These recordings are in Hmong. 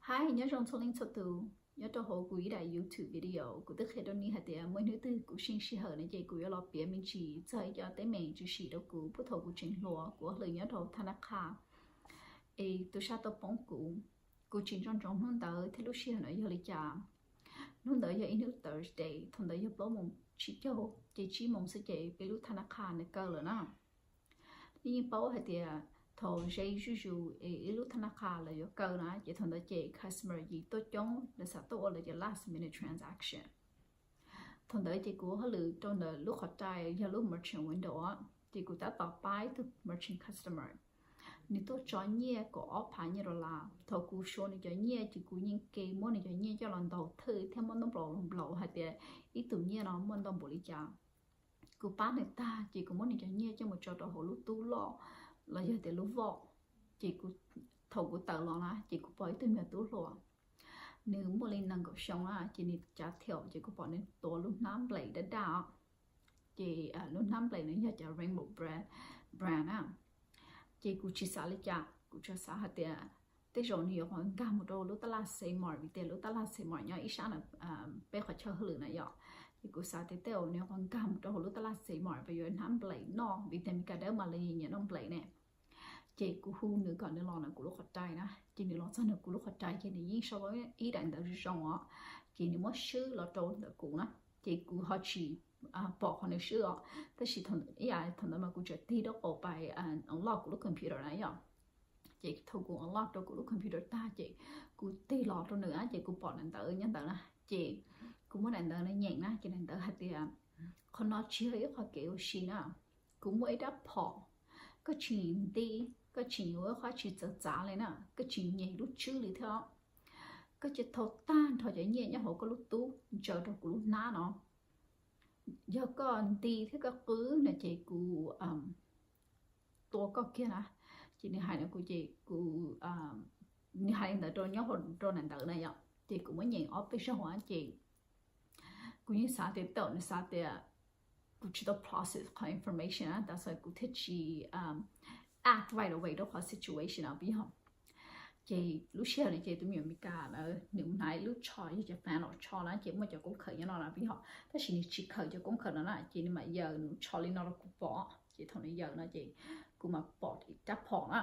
Hi, nyob zoo txhua leej txhua tus. Nyob rau hauv kuv ib daim YouTube video, kuv twb qhia rau nej hais tias muaj ib hnub twg kuv seej sij hawm no ces kuv yuav los piav me ntsis txog ib co teeb meem tshwm sim rau kuv puag thaum kuv tseem hluas, kuv ua hauj lwm nyob rau thab nab qha, es tub sab tuaj poob kuv. Kuv tsis nco ntsoov hnub ntawd thiab lub sij hawm no yog li cas. Hnub ntawd yog ib hnub Thursday, thaum ntawd yog plaub moos tsib caug, ces tsib moos xwb ces peb lub thab nab qha nws kaw lawm na. Nej yeej paub hais tias thaum ze zuj zus es ib lub thab nab qha lawv yuav kaw na, ces thaum ntawd ces customer yim tuaj coob, lawv xav tuaj ua lawv cov last minute transaction. Thaum ntawd ces kuv ua hauj lwm rau ntawm lub qhov rai yog lub merchant window, ces kuv tab tom pab ib tug merchant customer, nws tuaj tso nyiaj kaum ob phav nyiaj dollar. Thaum kuv suav nws cov nyiaj ces kuv yeej ke muab nws cov nyiaj coj los ntaus thwj thiab muab ntaub nplaum los nplaus hais tias ib tus nyiaj no muaj ntau npaum li cas. Kuv pab nws tag ces kuv muab nws cov nyiaj coj mus tso rau hauv lub tub loj los yog tias lub vault. Ces thaum kuv tawm los na ces kuv pom ib tug me nyuam tub hluas, nws muaj li nees nkaum xyoo na, ces nws cav thiaum ces kuv pom nws tuav lub hnab nplaim daj daj os. Ces lub hnab nplaim no yog cov Rainbow brand na. Ces kuv tsis xav li cas, kuv tsuas xav hais tias tej zaum nws yuav qhov nkag mus rau lub tab laj Kmart vim tias lub tab laj Kmart nyob ib sab na, peb qhov chaw hauj lwm na yom. Ces kuv xav tias tej zaum nws yuav qhov nkag mus rau hauv lub tab laj Kmart, peb yuav hnab nplaim noj vim tias Meskas dawb mas lawv nyiam noj nplaim ne. Ces kuv hu nws kom nws los ntawm kuv lub qhov rai na, ces nws los txog ntawm kuv lub qhov rai ces nws yeej sau ib daim ntawv zoo zoo os, ces nws muab swb los rau ntawm kuv na. Ces kuv ho tsis pom qhov nws swb os, tab sis ib yam thaum ntawd mas kuv tseem tig rab qau pais unlock kuv lub computer na yom. Ces thaum kuv unlock rau kuv lub computer tag ces kuv tig los rau nws na, ces kuv pom daim ntawv nyob ntawd na. Ces kuv muab daim ntawv no nyeem na, ces daim ntawv hais tias, qhov no tsis yog ib qho kev ua si na, kuv muaj ib rab phom, koj tsis nti, koj tsis yuav ib qho tsis txawv txav li na, koj tsis nyeem lub tswb li thiab, koj cia li thau tag nrho cov nyiaj nyob hauv koj lub tub ntsaws rau kuv lub hnab no. Yog koj nti thiab koj qw no ces kuv tua koj kiag na. Ces nws hais no kuv ces kuv, nws hais li ntawd rau nyob rau daim ntawv na yom, ces kuv muab nyeem ob peb zaug ces kuv yeej xav tias tej zaum nws xav tias kuv tsis tau process qhov information na, that's why kuv thiaj tsis act right away rau qhov situation no puas yog. Ces lub sij hawm no ces tus me nyuam Meskas ntawd nws hnav ib lub tsho yog cov fan los tsho na, ces muaj cov koob khawm nyob no na puas yog, tab sis nws tsis khawm cov koob khawm no na, ces nws mam yaws nws tsho li no rau kuv pom. Ces thaum nws yaws no ces kuv mam pom rab phom na.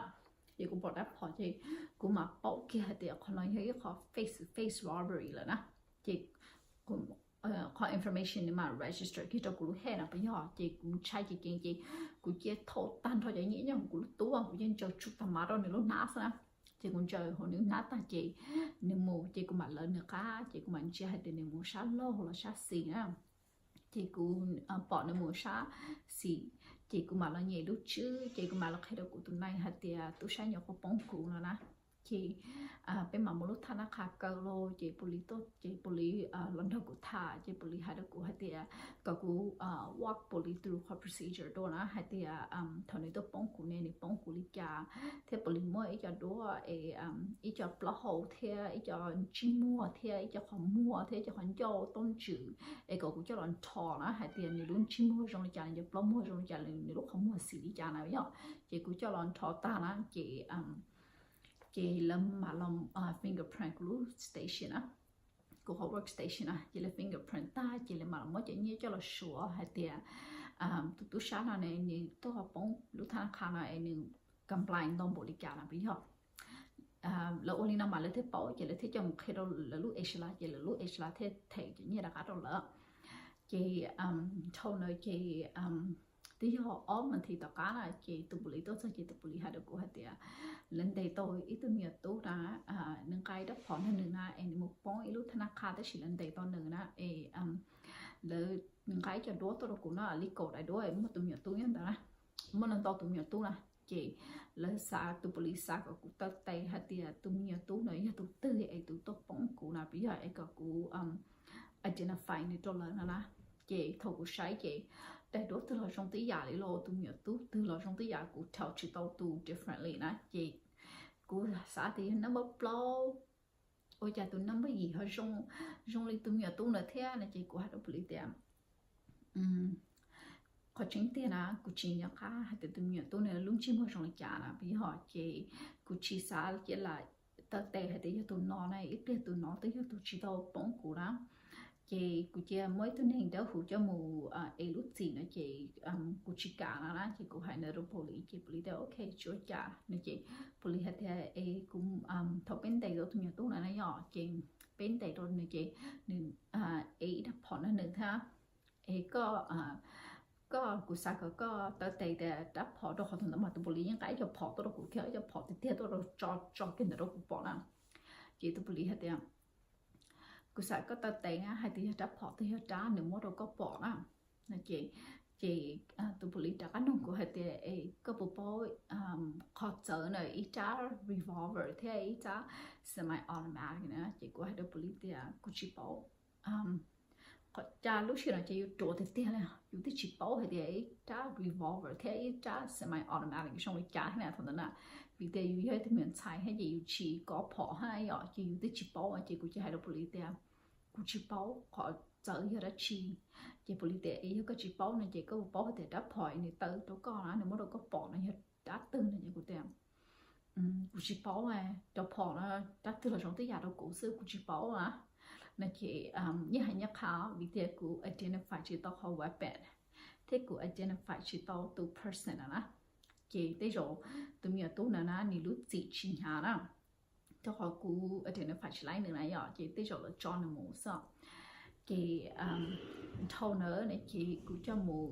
Ces kuv pom rab phom ces kuv mam paub kiag hais tias qhov no yog ib qho face to face robbery lawm na. Ces qhov information nws mam register kiag rau kuv lub head no puas yog, ces kuv ntshai ceev ceev ces kuv cia li thau tag nrho cov nyiaj nyob hauv kuv lub tub, kuv cia li ntsaws tsuj tag mav rau nws lub hnab xwb na. Ces kuv ntsaws hauv nws hnab tag ces nws mus ces kuv mam lawv nws qab ces kuv mam ntsia hais tias nws mus sab laug los sab xis na. Ces kuv pom nws mus sab xis, ces kuv mam los nyeem lub tswb ces kuv mam los qhia rau kuv tus nai hais tias tub sab nyuam qhuav poob kuv no na. Ces peb mam mus lub thab nab qha kaw los ces police tuaj ces police los nrog kuv tham ces police hais rau kuv hais tias kom kuv walk police through qhov procedure dua na, hais tias thaum nws tuaj poob kuv ne nws poob kuv li cas, thiab police muaj ib co duab es ib co plaub hau thiab ib co ntsej muag thiab ib co qhov muag thiab ib co qhov ncauj tob ntsws, es kom kuv coj los nrho na hais tias nws lub ntsej muag zoo li cas, nws cov plaub muag zoo li cas, nws lub qhov muag xim li cas na yom. Ces kuv coj los nrho tag na ces ces lawv mam los fingerprint kuv lub station na, kuv qhov work station na, ces lawv fingerprint tag ces lawv mam los muab cov nyiaj coj los suav hais tias tus tub sab no ne nws tuaj poob lub thab nab qha no es nws comply ntau npaum li cas na puas yog. Lawv ua li no mas lawv thiaj paub ces lawv thiaj coj mus qhia rau lawv lub age lab ces lawv lub age lab thiaj them cov nyiaj rov qab rau lawv. Ces dhau ntawd ces twb yog ob month tom qab na ces tus police tuaj txog ces tus police hais rau kuv hais tias lawv ntes tau ib tug me nyuam tub na, nws nqa rab phom nrog nws na es nws mus poob ib lub thab nab qha tab sis lawv ntes tau nws na es lawv nqa ib co duab tuaj rau kuv no li kaum daim duab muaj tus me nyuam tub nyob ntawd na, muaj ntau tus me nyuam tub na. Ces lawv xav, tus police xav kom kuv taw tes hais tias tus me nyuam tub no yog tus twg es tus tuaj poob kuv na puas yog, es kom kuv identify nws rau lawv no na. Ces thaum kuv saib ces daim duab twg los zoo tib yam li los, tus me nyuam tub twg los zoo tib yam, kuv tell tsis tau tus differently na. Ces kuv xav tias yog number plaub, ua cas tus number yim ho zoo, zoo li tus me nyuam tub ntawd thiab no. Ces kuv hais rau police tias qhov tseeb tiag na kuv tsis nco qab hais tias tus me nyuam tub nws lub ntsej muag zoo li cas na puas yog, ces kuv tsis xav cia li taw tes hais tias yog tus no na, ib pliag tus no twb yog tus tsis tau poob kuv na. Ces kuv cia muab ib tug neeg dawb huv coj mus ev lub txim no ces kuv tsis kam no na, ces kuv hais ntawd rau police ces police tias ok tsis ua cas no ces police hais tias es kuv, thaum peb ntes tau tus me nyuam tub no na yom, ces peb ntes tau nws ces nws ev ib rab phom no nws thiab. Es koj, koj, kuv xav kom koj taw tes tias rab phom, rau qhov thaum ntawd mas tus police yeej nqa ib co phom tuaj rau kuv kiag, ib co phom tiag tiag tuaj rau tso tso kiag ntawm rau kuv pom na. Ces tus police hais tias kuv xav koj taw tes na hais tias yog rab phom twg yog rab nws muab rau koj pom na. No ces, ces tus police rov qab nug kuv hais tias es koj puas paub qhov txawv na ib rab revolver thiab ib rab semi automatic na? Ces kuv hais rau police tias kuv tsis paub. Qhov cas lub sij hawm no ces yus ruam tiag tiag li, yus twb tsis paub hais tias ib rab revolver thiab ib rab semi automatic zoo li cas thiab na thaum ntawd na, vim tias yus yog ib tug me nyuam ntxhais thiab ces yus tsis kov phom thiab yom, ces yus twb tsis paub ces kuv cia hais rau police tias kuv tsis paub qhov txawv yog dab tsi. Ces police tias es yog koj tsis paub no ces koj puas paub hais tias rab phom nws taw rau koj na, nws muab rau koj pom no yog rab twg no? Ces kuv tias kuv tsis paub, rab phom no rab twg los zoo twb yam rau kuv xwb, kuv tsis paub na. No ces nyiaj hais nyiaj qha vim tias kuv identify tsis tau qhov weapon thiab kuv identify tsis tau tus person no na. Ces tej zaum tus me nyuam tub no na nws lub txim tsis hnyav na, rau qhov kuv identify tsis laib nws na yom, ces tej zaum lawv tso nws mus xwb. Ces dhau ntawd no ces kuv coj mus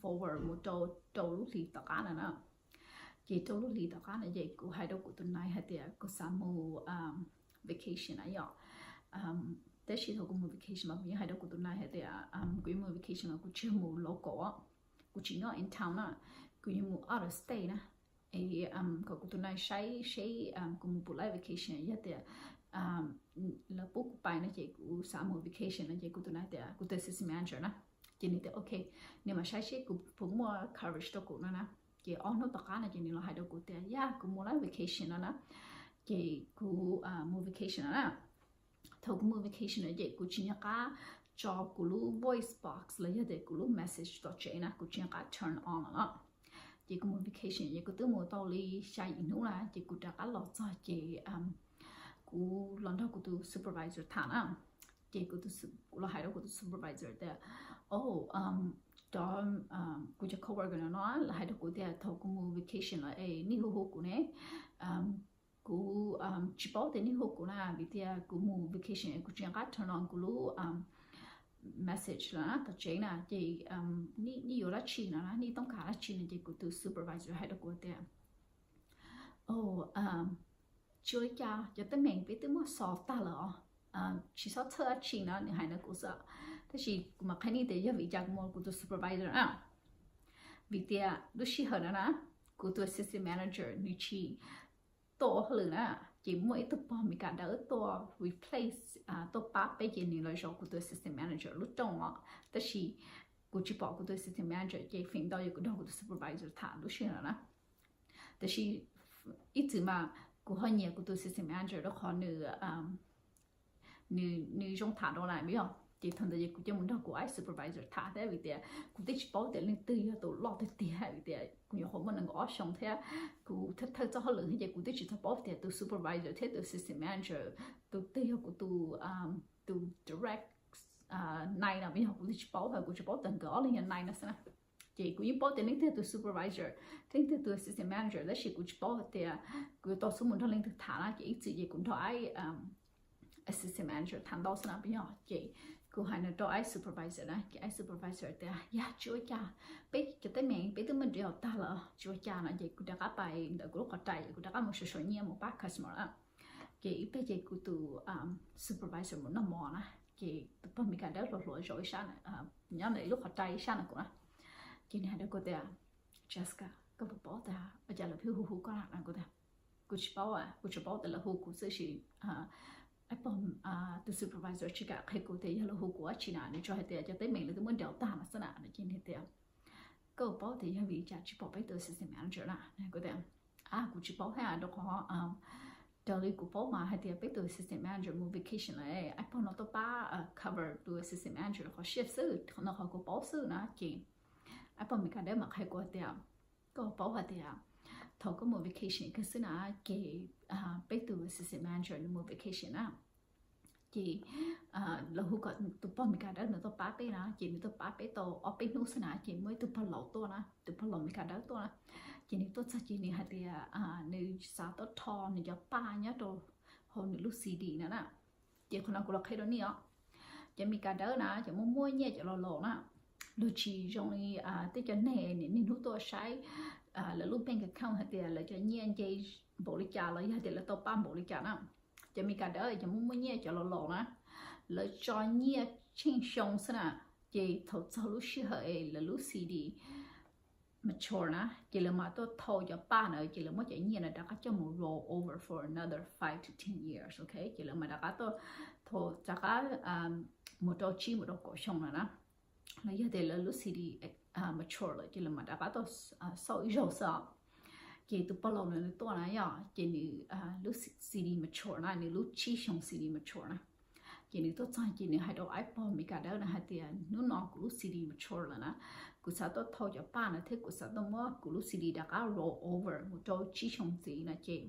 forward mus rau, rau lub hlis tom qab no na. Ces rau lub hlis tom qab no ces kuv hais rau kuv tus nai hais tias kuv xav mus vacation na yom. Tab sis thaum kuv mus vacation mas kuv yeej hais rau kuv tus nai hais tias kuv yuav mus vacation mas kuv tsis yog mus local, kuv tsis nyob in town na, kuv yuav mus out of state na. Es kom kuv tus nai saib seb kuv mus puas laib vacation, yog tias lawv pub kuv pais no ces kuv xav mus vacation no ces kuv tus nai tias, kuv tus assistant manager na, ces nws tias ok, nws mam saib seb kuv puas muaj coverage rau kuv no na. Ces ob hnub tom qab no ces nws los hais rau kuv tias yog kuv mus laib vacation no na, ces kuv mus vacation no na. Thaum kuv mus vacation no ces kuv tsis nco qab tso kuv lub voice box los yog tias kuv lub message tom tsev na, kuv tsis nco qab turn on lawm. Ces kuv mus vacation ces kuv twb mus tau li xya yim hnub na, ces kuv rov qab los txog ces kuv los nrog kuv tus supervisor tham na. Ces kuv los hais rau kuv tus supervisor tias o, cov, kuv cov coworker no no lawv hais rau kuv tias thaum kuv mus vacation los es nej hu hu kuv ne, kuv tsis paub tias nej hu kuv na, vim tias kuv mus vacation kuv tsis nco qab turn on kuv lub message lawm na tom tsev na, ces nej yuav dab tsi no na, nej tooj kas dab tsi no? Ces kuv tus supervisor hais rau kuv tias o, tsis ua cas, cov teeb meem peb twb muab xov tag lawm os, tsis txhob txhawj dab tsi no, nws hais ntawd kuv xwb. Tab sis kuv mam qhia nej tias yog vim cas kuv mus kuv tus supervisor na. Vim tias lub sij hawm no na, kuv tus assistant manager nws tsis tuaj ua hauj lwm na, ces muaj ib tug pog Meskas dawb tuaj replace, tuaj pab peb, ces nws los zov kuv tus assistant manager lub rooj os. Tab sis kuv tsis pom kuv tus assistant manager ces feem ntau yog kuv nrog kuv tus supervisor tham lub sij hawm no na. Tab sis ib txwm mas kuv ho nyiam kuv tus assistant manager rau qhov nws, nws, nws zoo tham rau na yom. Ces thaum ntawd ces kuv cia mus nrog kuv ib supervisor tham thiab vim tias kuv twb tsis paub tias leej twg yog tus loj tiag tiag, vim tias kuv nyuam qhuav muaj nees nkaum ob xyoos thiab kuv thawj thawj txoj hauj lwm thiab ces kuv twb tsis tau paub tias tus supervisor thiab tus assistant manager tus twg yog kuv tus, tus direct nai no, yog kuv twb tsis paub, kuv tsis paub tias nkawd ob leeg yog nai no xwb na. Ces kuv yeej paub tias leej twg tus supervisor thiab leej twg tus assistant manager, tab sis kuv tsis paub hais tias kuv yuav tau xub mus nrog leej twg tham na, ces ib txwm ces kuv nrog ib assistant manager tham ntau xwb na, puas yog? Ces kuv hais no rau ib supervisor na, ces ib supervisor tias yog tsis ua cas, peb cov teeb meem peb twb muaj nrhiav tag lawm, tsis ua cas no. Ces kuv rov qab pais ntawm kuv lub qhov rais, kuv rov qab mus sawv sawv nyiaj mus pab customer na. Ces ib pliag ces kuv tus supervisor mus noj mov na, ces tus pog Meskas dawb hluas hluas zaum ib sab, nyob ntawm ib lub qhov rais ib sab no kuv na. Ces nws hais rau kuv tias Jessica, koj puas paub tias ua cas lawv pheej hu hu koj na? Kuv tias kuv tsis paub, kuv tsuas paub tias lawv hu kuv xwb, tab sis ib pog, tus supervisor tsis kam qhia kuv tias yog lawv hu kuv dab tsi na, nws tsuas hais tias cov teeb meem lawv twb muab nrhiav tag no xwb na. Ces nws tias koj paub tias yog vim li cas tsis pom peb tus assistant manager na? Kuv tias a, kuv tsis paub thiab, rau qhov raws li kuv paub mas hais tias peb tus assistant manager mus vacation lawm, ib pog no tuaj pab cover tus assistant manager qhov shift xwb, qhov no qhov kuv paub xwb na. Ces ib pog Meskas dawb mam qhia kuv tias koj paub hais tias thaum koj mus vacation kawg xwb na, ces peb tus assistant manager nws mus vacation na, ces lawv hu kom tus pog Meskas dawb nws tuaj pab peb na, ces nws tuaj pab peb tau ob peb hnub xwb na, ces muaj ib tug pog laus tuaj na, tus pog laus Meskas dawb tuaj na, ces nws tuaj txog ces nws hais tias nws xav tuaj rho nws cov paj nyob rau hauv nws lub CD na na. Ces qhov no kuv los qhia rau nej os, cov Meskas dawb na, cov muaj muaj nyiaj cov laus laus na, luag tsis zoo li tej cov neeg niaj hnub tuaj saib lawv lub bank account hais tias lawv cov nyiaj nce npaum li cas los yog tias lawv tau paj npaum li cas na. Cov Meskas dawb cov muaj muaj nyiaj cov laus laus na, lawv tso nyiaj tsheej xyoo xwb na, ces thaum txog lub sij hawm es lawv lub CD mature na, ces lawv mam tuaj thau cov paj na, ces lawv muab cov nyiaj na rov qab coj mus roll over for another five to ten years, ok, ces lawv mam rov qab tuaj thau rov qab mus rau tsib mus rau kaum xyoo na na, los yog tias lawv lub CD mature lawm ces lawv mam rov qab tuaj xauj ib zaug xwb os. Ces tus pog laus no nws tuaj na yog ces nws lub CD mature na, nws lub tsib xyoo CD mature na, ces nws tuaj txog ces nws hais rau ib pog Meskas dawb na hais tias hnub no kuv lub CD mature lawm na, kuv xav tuaj thau cov paj na thiab kuv xav tuaj muab kuv lub CD rov qab roll over mus rau tsib xyoo ntxiv no ces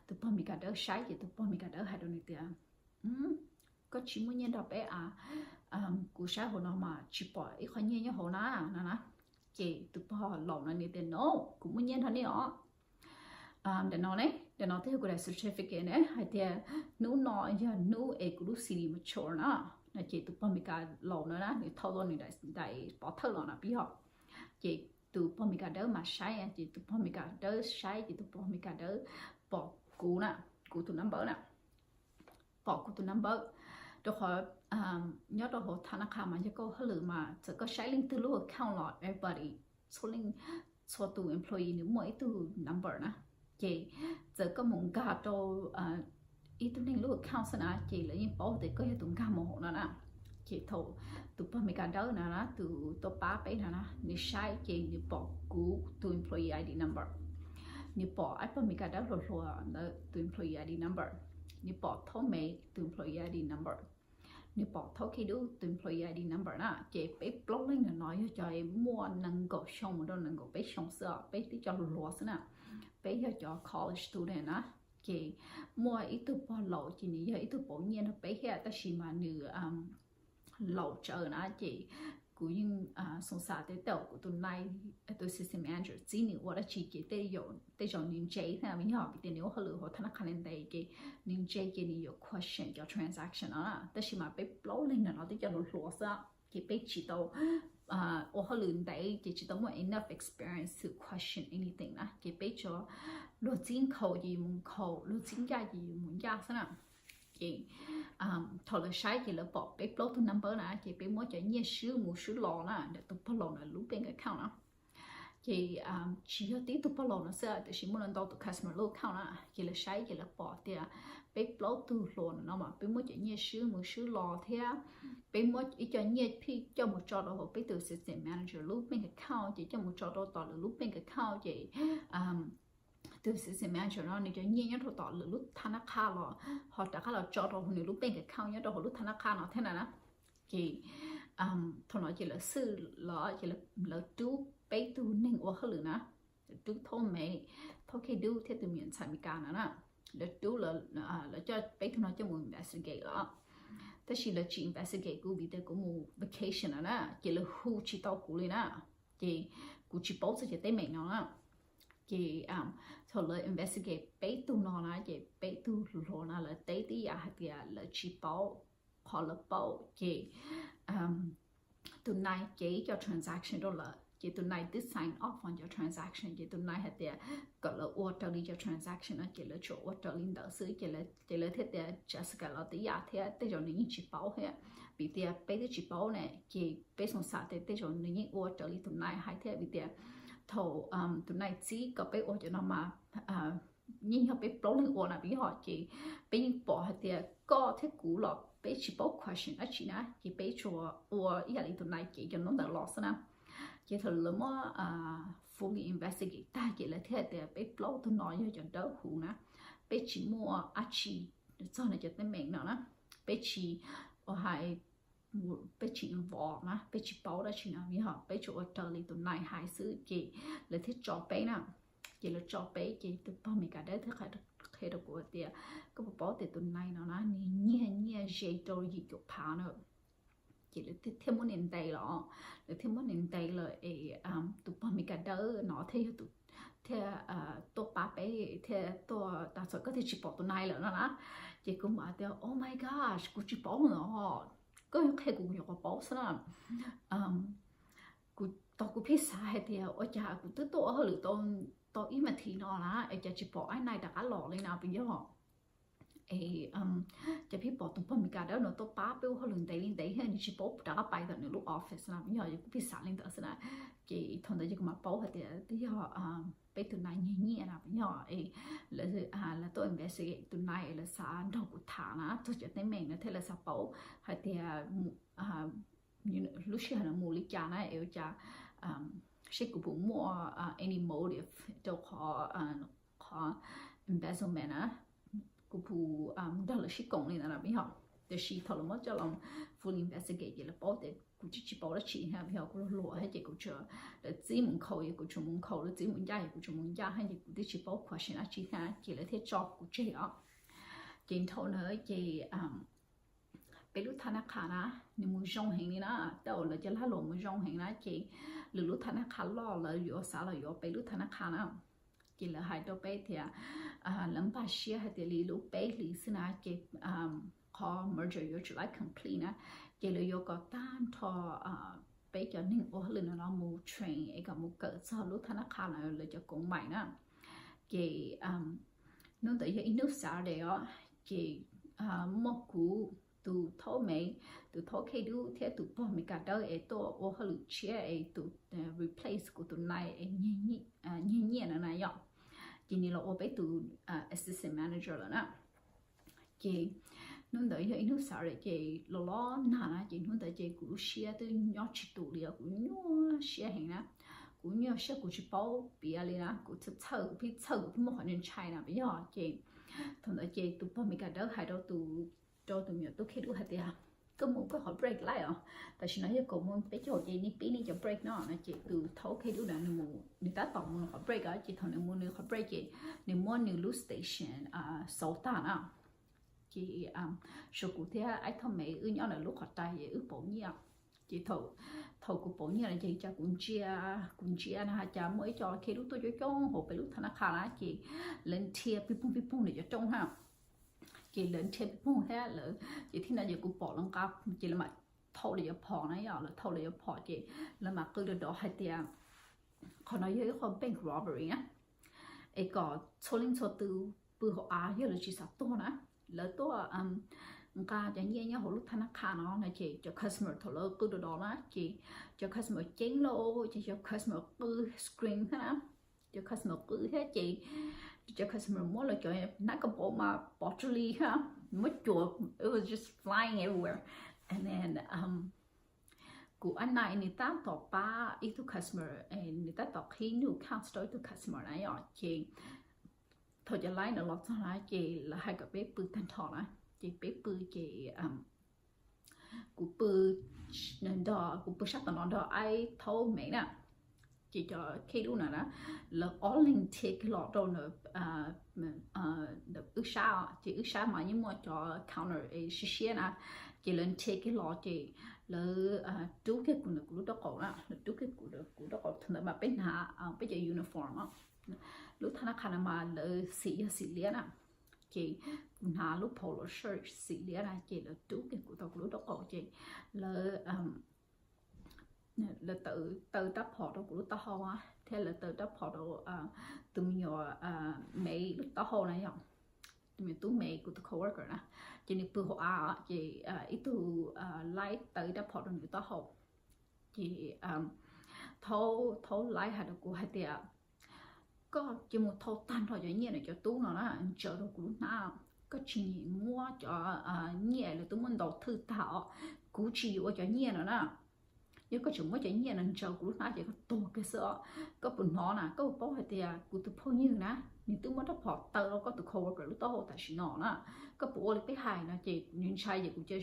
tus pog Meskas dawb saib ces tus pog Meskas dawb hais rau nws tias koj tsis muaj nyiaj nrog peb a, kuv saib hauv no mas tsis pom ib qho nyiaj nyob hauv na no na. Ces tus pog laus no nws tias no, kuv muaj nyiaj nrog nej os. Ntawm no ne, ntawm no twb yog kuv daim certificate ne hais tias hnub no yog hnub es kuv lub CD mature na, no ces tus pog Meskas laus no na nws thau tau nws daim pov thawj los no peb yog, ces tus pog Meskas dawb mas saib ces tus pog Meskas dawb saib ces tus pog Meskas dawb pom kuv na, kuv tus number na, pom kuv tus number, rau qhov nyob rau hauv tha na qha mas yog koj hauj lwm mas txawm koj saib leej twg lub account los everybody, txhua leej, txhua tus employee nws muaj ib tug number na, ces txawm koj mus nkag rau ib tug neeg lub account xwb na ces lawv yeej paub tias koj yog tus nkag mus hauv no na. Ces thaum tus pog Meskas dawb na, tus tuaj pab peb no na, nws saib ces nws pom kuv tus employee ID number, nws pom ib pog Meskas dawb hluas hluas ntawd tus employee ID number, nws pom Thaub Mev tus employee ID number, nws pom Thaub Khej Dub tus employee ID number na. Ces peb plaub leeg no yog cov muaj nees nkaum xyoo mus rau nees nkaum peb xyoo xwb os, peb twb cov hluas hluas xwb na, peb yog cov college student na. Ces muaj ib tug pog laus ces nws yog ib tug pauv nyiaj nrog peb thiab tab sis mas nws laus tsawv na ces kuv yeej xoo xav tias tej zaum kuv tus nai, tus assistant manager txib nws ua dab tsi ces tej zaum nws ntse thiab, yog vim tias nws ua hauj lwm hauv tha na qha ntev ces nws ntse ces nws yuav question cov transaction no na. Tab sis mas peb plaub leeg no twb cov hluas hluas xwb ces peb tsis tau ua hauj lwm ntev ces tsis tau muaj enough experience to question anything na, ces peb tsuas luag txib nkhaus ces yus mus nkhaus, luag txib ncaj ces yus mus ncaj xwb na. Ces thaum lawv saib ces lawv pom peb plaub tug number na ces peb muab cov nyiaj swb mus swb los na ntawm tus pog laus no lub bank account na. Ces tsis yog tib tug pog laus no xwb tiam sis muaj ntau tus customer lub account na, ces lawv saib ces lawv pom tias peb plaub tug hluas no mas peb muab cov nyiaj swb mus swb los thiab peb muab ib co nyiaj phij coj mus tso rau hauv peb tus assistant manager lub bank account ces coj mus tso rau tom lawv lub bank account ces tus assistant manager no nws cov nyiaj nyob rau tom lawv lub tha na qha los ho rov qab los tso rau nws lub bank account nyob rau hauv lub tha na qha no thiab na na. Ces thaum no ces lawv xwj los ces lawv rub peb tug neeg ua hauj lwm na, rub Thaub Mev, Thaub Khej Dub thiab tus me nyuam ntxhais Meskas no na, lawv rub, lawv coj peb tug no coj mus investigate los. Tab sis lawv tsis investigate kuv vim tias kuv mus vacation no na ces lawv hu tsis tau kuv li na, ces kuv tsis paub txog cov teeb meem no na. Ces thaum lawv investigate peb tug no na ces peb tug hluas hluas no lawv teb tib yam hais tias lawv tsis paub. Qhov lawv paub ces tus nai cev cov transaction rau lawv ces tus nai twb sign off on cov transaction ces tus nai hais tias kom lawv ua raws li cov transaction no ces lawv tsuas ua raws li ntawd xwb ces lawv thiaj tias Jessica los tib yam thiab tej zaum nws yeej tsis paub thiab, vim tias peb twb tsis paub ne ces peb xoo xav tias tej zaum nws yeej ua raws li tus nai hais thiab vim tias thaum tus nai txib kom peb ua cov no mas yeej yog peb plaub leeg ua na peb yog ces peb yeej pom hais tias koj thiab kuv los peb tsis paub question dab tsi na ces peb tsuas ua ib yam li tus nai cev cov no ntawd los xwb na. Ces thaum lawv muab fully investigate tag ces lawv thiaj tias peb plaub tug no yog cov dawb huv na, peb tsis muaj dab tsi txog nws cov teeb meem no na, peb tsis ua hais, peb tsis involve na, peb tsis paub dab tsi no, yog peb tsuas ua raws li tus nai hais xwb ces lawv thiaj tso peb na. Ces lawv tso peb ces tus pog Meskas dawb thiaj qhia rau kuv tias, koj puas paub tias tus nai no na nws nyiag nyiaj ze rau yim caum phav na. Ces lawv thiaj muab nws ntes los, lawv thiaj muab nws ntes lawm es tus pog Meskas dawb no thiaj yog tus thiaj tuaj pab peb thiaj tuaj tas txhawm koj thiaj tsis pom tus nai lawm no na. Ces kuv mam tias, oh my gosh, kuv tsis paub os, koj qhia kuv kuv nyuam qhuav paub xwb na. Kuv tos kuv pheej xav hais tias ua cas kuv twb tuaj ua hauj lwm tau ib me thiv no na es cas tsis pom Aib Nai rov qab los li na puas yog? Es cas pheej pom tus pog Meskas dawb no tuaj pab peb ua hauj lwm ntev li ntev thiab nws tsis paub rov qab pais tom nws lub office na puas yog? Kuv pheej xav li ntawd xwb na. Ces thaum ntawd ces kuv mam paub hais tias twb yog peb tus nai nyiag nyiaj na puas yog? Es lawv, lawv tuaj investigate tus nai es lawv xav nrog kuv tham na txog cov teeb meem no thiab lawv xav paub hais tias lub sij hawm no mus li cas na es ua cas, seb kuv puas muaj any motive rau qhov, qhov embezzlement na, kuv puas nrog lawv sib koom li ntawd na puas yog? Tiam sis thaum lawv muab coj los fully investigate ces lawv paub tias kuv twb tsis paub dab tsi thiab puas yog? Kuv luag hluas thiab ces kuv tsuas, lawv txib mus nkhaus ces kuv tsuas mus nkhaus, lawv txib mus ncaj ces kuv tsuas mus ncaj thiab ces kuv twb tsis paub question dab tsi thiab ces lawv thiaj tso kuv tseg os. Ces dhau ntawd ces peb lub thab nab qha na nws mus zoo heev li na, tej zaum lawv cov lag luam mus zoo heev na ces lwm lub thab nab qha loj lawv yuav xav los yuav peb lub thab nab qha na. Ces lawv hais rau peb tias lawv npaj siab hais tias li lub peb hlis xwb na ces qhov merger yuav tsum lab complete na, ces lawv yuav kom tag nrho peb cov neeg ua hauj lwm no no mus train es kom mus kawm txog lub thab nab qha no lawv cov koom maim na. Ces hnub ntawd yog ib hnub Saturday os, ces muaj kuv, tus thaub Mev, tus thaub Khej Dub thiab tus pog Meskas dawb es tuaj ua hauj lwm tshiab es tus replace kuv tus nai es nyiag nyiaj no na yom. Ces nws los ua peb tus assistant manager lawm na. Ces hnub ntawd yog ib hnub Saturday ces los los nag na ces hnub ntawd ces kuv lub siab twb nyob tsis tus li os, kuv nyuaj siab heev na. Kuv nyuaj siab kuv tsis paub piav li na, kuv txhawj txhawj kuv pheej txhawj kuv pheej muaj qhov ntshai ntshai na puas yog? Ces thaum ntawd ces tus pog Meskas dawb hais rau tus, rau tus me nyuam tub Khej Dub hais tias koj mus koj qhov break lawm os, tam sim no yog kaum moos peb caug ces nej pib nej cov break no no ces tus thaub Khej Dub na nws mus nws tab tom mus nws qhov break os, ces thaum nws mus nws qhov break ces nws muab nws lub station xauv tag na. Ces suav kuv thiab Aib Thoj Mev wb nyob ntawm lub qhov rai es wb pauv nyiaj. Ces thaum, thaum kuv pauv nyiaj no ces cas kuv ntsia, kuv ntsia na cas muaj ib co Khej Dub tuaj coob coob hauv peb lub thab nab qha na ces lawv nrhia pij poog pij poog ntawm cov rooj na. Ces lawv nrhia pij poog thiab lawv ces thiab no ces kuv pom lawv nqa, ces lawv mam thau lawv cov phom na yom, lawv thau lawv cov phom ces lawv mam qw dov dov hais tias qhov no yog ib qho bank robbery na, es kom txhua leej txhua tus pw hauv av yog lawv tsis xav tuag na. Lawv tuaj nqa cov nyiaj nyob hauv lub thab nab qha no no ces cov customer thaum lawv qw dov dov na ces cov customer ceeb lauj, ces cov customer qw scream thiab na. Cov customer qw thiab ces cov customer muab lawv cov hnab kab paus mas pov tsw li thiab, muab cuam, it was just flying everywhere. And then kuv Aib Nai nws tab tom pab ib tug customer, nws tab tom qhib nws account rau ib tug customer na yom, ces thaum cov laib ntawd los txog na ces lawv hais kom peb pw tag nrho na, ces peb pw ces kuv pw nrog, kuv pw sab tom no nrog Aib Thaub Mev na. Ces cov Khej Dub na na, lawv ob leeg nrhiav kiag los rau ntawm wb sab, ces wb sab mas yeej muaj cov counter siab siab na, ces lawv nrhiav kiag los ces lawv rub kiag kuv ntawm kuv lub rooj qaum na, lawv rub kiag kuv ntawm kuv rooj qaum, thaum ntawd mas peb hnav peb cov uniform, lub thab nab qha no mas lawv xim yog xim liab na, ces kuv hnav lub polo shirt xim liab na, ces lawv rub kiag kuv tau kuv lub rooj qaum ces lawv lawv taw, taw rab phom rau kuv lub taub hau thiab lawv taw rab phom rau tus me nyuam Mev lub taub hau na yom, tus me nyuam tub Mev kuv tus coworker na, ces nws pw hauv av ces ib tug laib taw rab phom rau nws taub hau. Ces thaub, thaub laib hais rau kuv hais tias koj cia mus thau tag nrho cov nyiaj ntawm cov tub no na ntsaws rau kuv lub hnab, koj tsis muab cov nyiaj lawv twb muab ntaus thwj tag os, kuv tsis yuav ua cov nyiaj no na. Yog koj tseem muab cov nyiaj no ntsaws kuv lub hnab ces koj tuag kiag xwb os. Koj puas hnov na, koj puas paub hais tias kuv tus phooj ywg na, nws twb muab rab phom taw rau koj tus coworker lub taub hau tam sim no na, koj puas ua li peb hais no? Ces nws ntshai ces kuv cia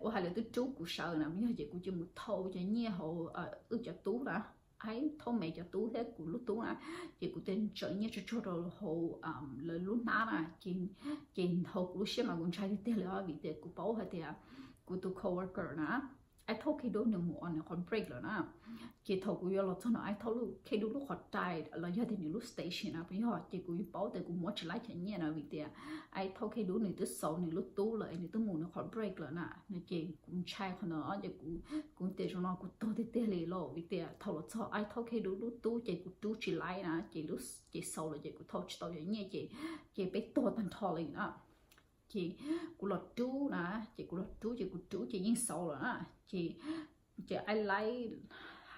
ua hais lawv twb rub kuv sawv na yog ces kuv cia mus thau cov nyiaj hauv wb cov tub na. Aib Thaub Mev cov tub thiab kuv lub tub na, ces kuv thiaj tseem nyiaj tsuag tsuag rau hauv lawv lub hnab na. Ces hauv kuv lub siab mas kuv ntshai tiag tiag li os, vim tias kuv paub hais tias kuv tus coworker na, Aib Thaub Khej Dub nws mus on nws qhov break lawm na. Ces thaum kuv yuav los txog no Aib Thaub Khej Dub lub qhov rais los yog tias nws lub station na puas yog, ces kuv yeej paub tias kuv muab tsis laib cov nyiaj na, vim tias Aib Thaub Khej Dub nws twb xauv nws lub tub lawm es nws twb mus nws qhov break lawm na. No ces kuv ntshai qhov ntawd ces kuv, kuv tias zoo no kuv tuag tiag tiag li lauj, vim tias thaum los txog Aib Thaub Khej Dub lub tub ces kuv rub tsis laib na, ces lub, ces xauv lawm ces kuv thau tsis tau cov nyiaj ces, ces peb tuag tag nrho li na. Ces kuv los rub na, ces kuv los rub ces kuv rub ces yeej xauv lawm na. Ces, ces Aib Laib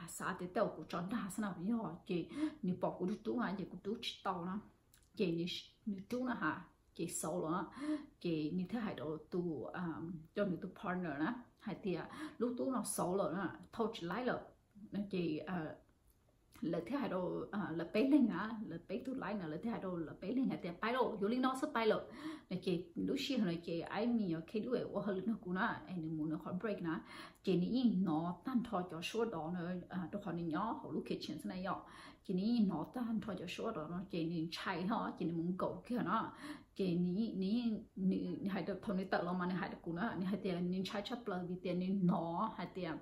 xav tias tej zaum kuv tso dag xwb na puas yog, ces nws pom kuv rub rub na ces kuv rub tsis tau na. Ces nws rub na ha, ces xauv lawm na. Ces nws thiaj hais rau tus, rau nws tus partner na hais tias lub tub no xauv lawm na, thau tsis laib lawm. Ces lawv thiaj hais rau lawv peb leeg na, lawv peb tug laib na, lawv thiaj hais rau lawv peb leeg hais tias pais lauj, yuav li no xwb pais lawm. No ces lub sij hawm no ces Aib Mev Khej Dub ua hauj lwm nrog kuv na, es nws mus nws qhov break na, ces nws yeej hnov tag nrho cov suab dov na, rau qhov nws nyob hauv lub kitchen xwb na yom. Ces nws yeej hnov tag nrho cov suab dov no ces nws ntshai hlo ces nws mus nkaum kiag no. Ces nws, nws hais, thaum nws tawm los mas nws hais rau kuv na, nws hais tias nws ntshai tshaj plaws vim tias nws hnov hais tias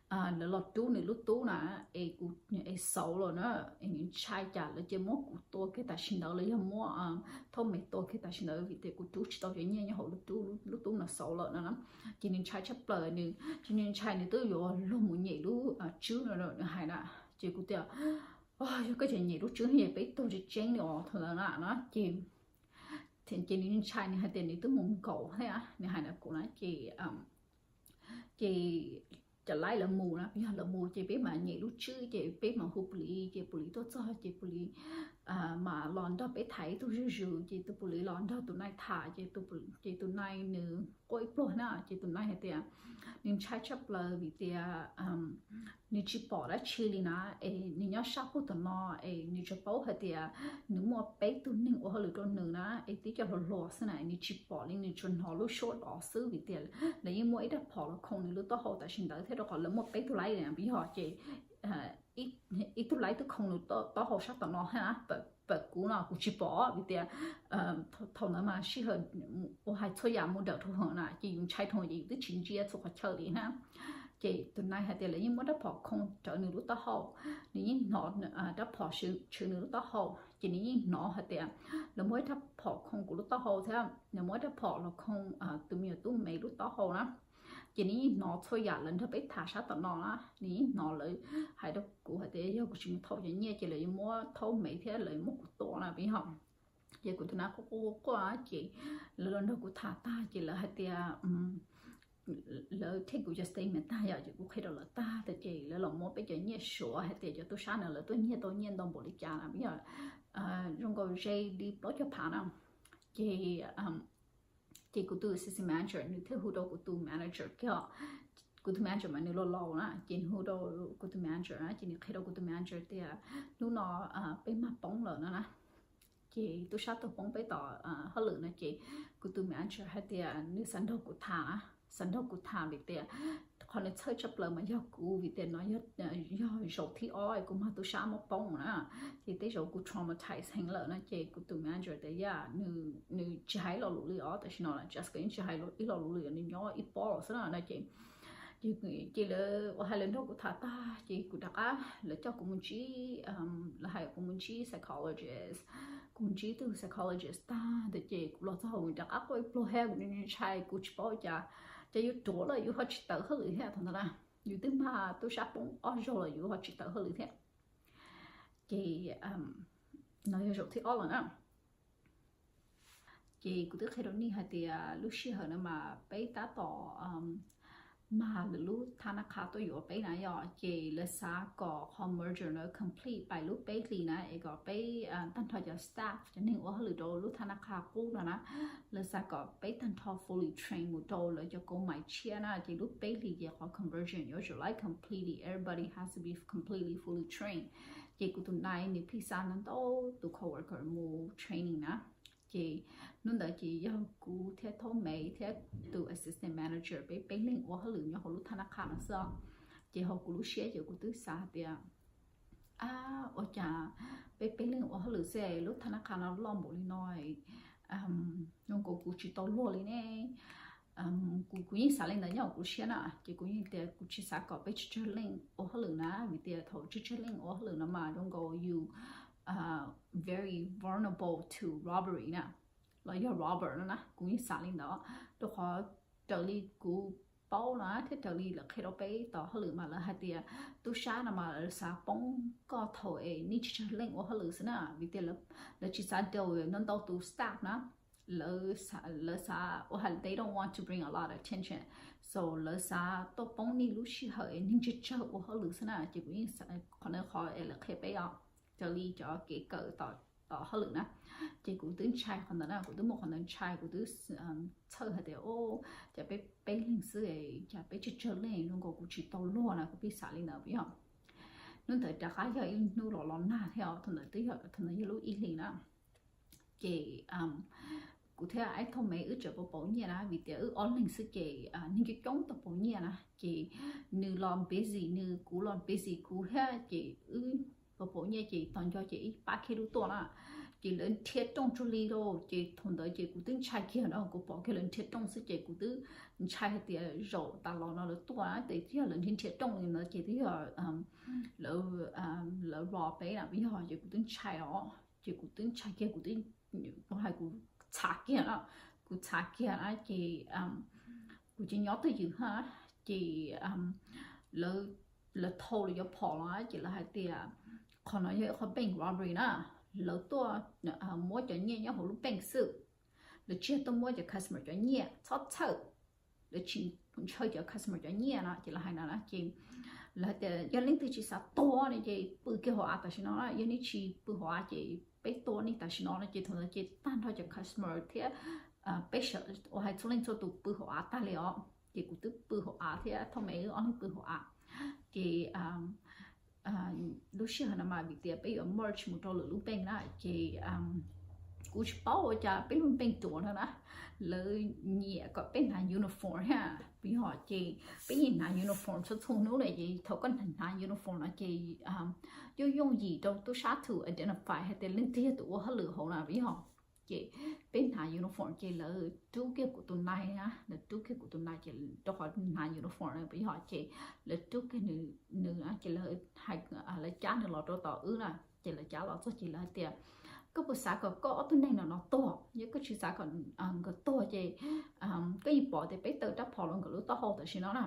lawv los rub nws lub tub na, es kuv, es xauv lawm na, es nws ntshai cas lawv cia muab kuv tua kiag tam sim ntawd los yog muab Thaub Mev tua kiag tam sim ntawd vim tias kuv rub tsis tau cov nyiaj nyob hauv lub tub, lub tub no xauv lawm no na. Ces nws ntshai tshaj plaws, nws, ces nws ntshai nws twb yuav luag mus nyem lub tswb no nws hais na. Ces kuv tias yog koj tseem nyem lub tswb no ces peb tuag tseeb tseeb li os thaum ntawd na no. Ces, ces nws ntshai nws hais tias nws twb mus nkaum thiab nws hais na kuv na ces ces cov laib lawv mus na, yog lawv mus ces peb mam nyem lub tswb ces peb mam hu pus lis ces pus lis tuaj txog ces pus lis mam los nrog peb tham ib tug zuj zus ces tus pus lis los nrog tus nai tham ces, ces tus nai nws quaj ib pluag na ces tus nai hais tias nws ntshai tshaj plaws vim tias nws tsis pom dab tsi li na, es nws nyob sab puag tom no es nws tsuas paub hais tias nws muaj peb tug neeg ua hauj lwm rau nws na es tib co hluas hluas xwb na, nws tsis pom li, nws tsuas hnov lub suab dov xwb vim tias lawv yeej muaj ib rab phom los khoo nws lub taub hau tam sim ntawd thiab rau qhov lawv muaj peb tug laib li na puas yog ces ib tug laib twb khoo nws taub hau sab tom no thiab na, pam kuv no kuv tsis pom vim tias thaum ntawd mas sij hawm ua hais txhua yam mus dawm dhau heev na ces yus ntshai dhau ces yus twb tsis ntsia txhua qhov chaw li na. Ces tus nai hais tias lawv yeej muab rab phom khoo rawv nws lub taub hau, nws yeej hnov rab phom tshwv nws lub taub hau ces nws yeej hnov hais tias lawv muab ib rab phom khoo kuv lub taub hau thiab lawv muab ib rab phom los khoo tus me nyuam tub Mev lub taub hau na. Ces nws yeej hnov txhua yam lawv nrog peb tham sab tom no na, nws yeej hnov lawv hais rau kuv hais tias yog kuv tsis mus thau cov nyiaj ces lawv yuav muab Thaub Mev thiab lawv yuav muab kuv tua na puas yog. Ces kuv tus nai quaj quaj quaj ces lawv los nrog kuv tham tag ces lawv hais tias lawv take kuv cov statement tag yom, ces kuv qhia rau lawv tag tas ces lawv los muab peb cov nyiaj suav hais tias cov tub sab no lawv tuaj nyiag tau nyiaj ntau npaum li cas na puas yog, zoo nkaus ze li plaub caug phav na. Ces ces kuv tus assistant manager nws thiaj hu rau kuv tus manager kiag. Kuv tus manager mas nws laus laus na, ces nws hu rau kuv tus manager na, ces nws qhia rau kuv tus manager tias hnub no peb mag poob lawm no na. Ces tub sab tuaj poob peb tom hauj lwm no ces kuv tus manager hais tias nws xav nrog kuv tham, xav nrog kuv tham vim tias qhov nws txhawj tshaj plaws mas yog kuv vim tias no yog zaum thib ob kuv mag tub sab muab poob na. Ces tej zaum kuv traumatize heev lawm no ces kuv tus manager tias yam nws tsis hais lo lus li os, tam sim no Jessica yeej tsis hais ib lo lus li, nws nyob ib pob los xwb na no ces ces lawv ua hais lawv nrog kuv tham tag ces kuv rov qab, lawv coj kuv mus ntsib, lawv hais kuv mus ntsib psychologist, kuv mus ntsib tus psychologist tag ntawd ces kuv los txog kuv rov qab quaj ib pluag thiab kuv ntshai kuv tsis paub cas, ces yus ruam lawm yus ho tsis tawm hauj lwm thiab thaum ntawd na, yus twb mag tub sab poob ob zaug los yus ho tsis tawm hauj lwm thiab. Ces no yog zaum thib ob lawm na. Ces kuv twb qhia rau nej hais tias lub sij hawm no mas peb tab tom mag lwm lub thab nab qha tuaj yuav peb na yom, ces lawv xav kom qhov merger no complete pais lub peb hlis na es kom peb tag nrho cov staff cov neeg ua hauj lwm rau lub thab nab qha qub no na, lawv xav kom peb tag nrho fully train mus rau lawv cov kaus mais tshiab na, ces lub peb hlis ces qhov conversion yuav tsum laib completely, everybody has to be completely fully trained. Ces kuv tus nai nws phij xa ntau tus coworker mus training na. Ces hnub ntawd ces yog kuv thiab Thaub Mev thiab tus assistant manager peb peb leeg ua hauj lwm nyob hauv lub thab nab qha no xwb. Ces hauv kuv lub siab ces kuv twb xav hais tias Ab, ua cas peb peb leeg ua hauj lwm xwb lub thab nab qha no loj npaum li no, zoo nkaus kuv tsis tau luag li ne. Kuv kuv yeej xav li ntawd nyob hauv kuv siab na, ces kuv yeej tias kuv tsis xav kom peb tsawg tsawg leej ua hauj lwm na, vim tias thaum tsawg tsawg leej ua hauj lwm no mas zoo nkaus you very vulnerable to robbery na, los yog robber no na, kuv yeej xav li ntawd. Rau qhov raws li kuv paub no thiab raws li lawv qhia rau peb tom hauj lwm mas lawv hais tias tub sab no mas lawv xav poob koj thaum es nej tsawg tsawg leej ua hauj lwm xwb na, vim tias lawv tsis xav deal ntau ntau tus staff na. Lawv xav ua hais they don't want to bring a lot of attention, so lawv xav tuaj poob nej lub sij hawm es neeg tsawg tsawg ua hauj lwm xwb na. Ces kuv yeej, qhov no qhov es lawv qhia peb os, raws li cov kev kawm tom hauj lwm na. Ces kuv twb ntshai qhov ntawd na, kuv twb muaj qhov ntawd ntshai, kuv twb txhawj hais tias o, cas peb peb leeg xwb, cas peb tsawg tsawg leej zoo nkaus kuv tsis tau luag na, kuv pheej xav li ntawd yog. Hnub ntawd rov qab yog ib hnub los los nag thiab, thaum ntawd twb yog, thaum ntawd yog lub ib hlis na. Ces kuv thiab Aib Thauj Mev wb tseem pauv pauv nyiaj na, vim tias wb ob leeg xwb ces neeg coob coob tau pauv nyiaj na. Ces nws los busy nws, kuv los busy kuv thiab, ces wb pauv pauv nyiaj ces tos nco ces ib pab kiag lub tuaj na. Ces lawv nrhiav rooj tsuag li lauj, ces thaum ntawd ces kuv twb ntshai kiag no, kuv pom kiag lawv nrhiav rooj xwb ces kuv twb ntshai hais tias zaum tas los no lawv tuaj na, ces twb yog lawv nrhiav nrhiav rooj li ntawd ces twb yog lawv, lawv rob peb na, yog ces kuv twb ntshai os, ces kuv twb ntshai kiag, kuv twb, hais kuv txhav kiag na, kuv txhav kiag na ces kuv cia nyob twj ywm ha. Ces lawv, lawv thau lawv cov phom los ces lawv hais tias qhov no yog ib qho bank robbery na, lawv tuaj muab cov nyiaj nyob hauv lub bank xwb, lawv tsis yog tuaj muab cov customer cov nyiaj, txhob txhawj, lawv tsis ntshaw cov customer cov nyiaj no ces lawv hais no na. Ces lawv tias yog leej twg tsis xav tuag no ces pw kiag hauv av tam sim no na, yog nej tsis pw hauv av ces peb tua nej tam sim no no. Ces thaum ntawd ces tag nrho cov customer thiab peb sawv ua hais txhua leej txhua tus pw hauv av tag li os. Ces kuv twb pw hauv av thiab Thauj Mev wb ob leeg pw hauv av. Ces lub sij hawm no mas vim tias peb yuav merge mus rau lwm lub bank na, ces kuv tsis paub ua cas peb lub bank tuam no na, lawv nyiam kom peb hnav uniform thiab, yog ces peb yeej hnav uniform txhua txhua hnub li. Ces thaum koj hnav uniform no ces yooj yooj yim rau tub sab to identify hais tias leej twg yog tus ua hauj lwm hauv na, yog. Ces peb hnav uniform ces lawv rub kiag kuv tus nai na, lawv rub kiag kuv tus nai ces rau qhov hnav uniform na, yog ces lawv rub kiag nws, nws ces lawv hais, lawv cab nws los rau tom wb na. Ces lawv cab los txog ces lawv hais tias koj puas xav kom koj ob tug neeg no no tuag? Yog koj tsis xav kom nkawd tuag ces koj yeej pom tias peb taw rab phom los nkawd lub taub hau tam sim no na.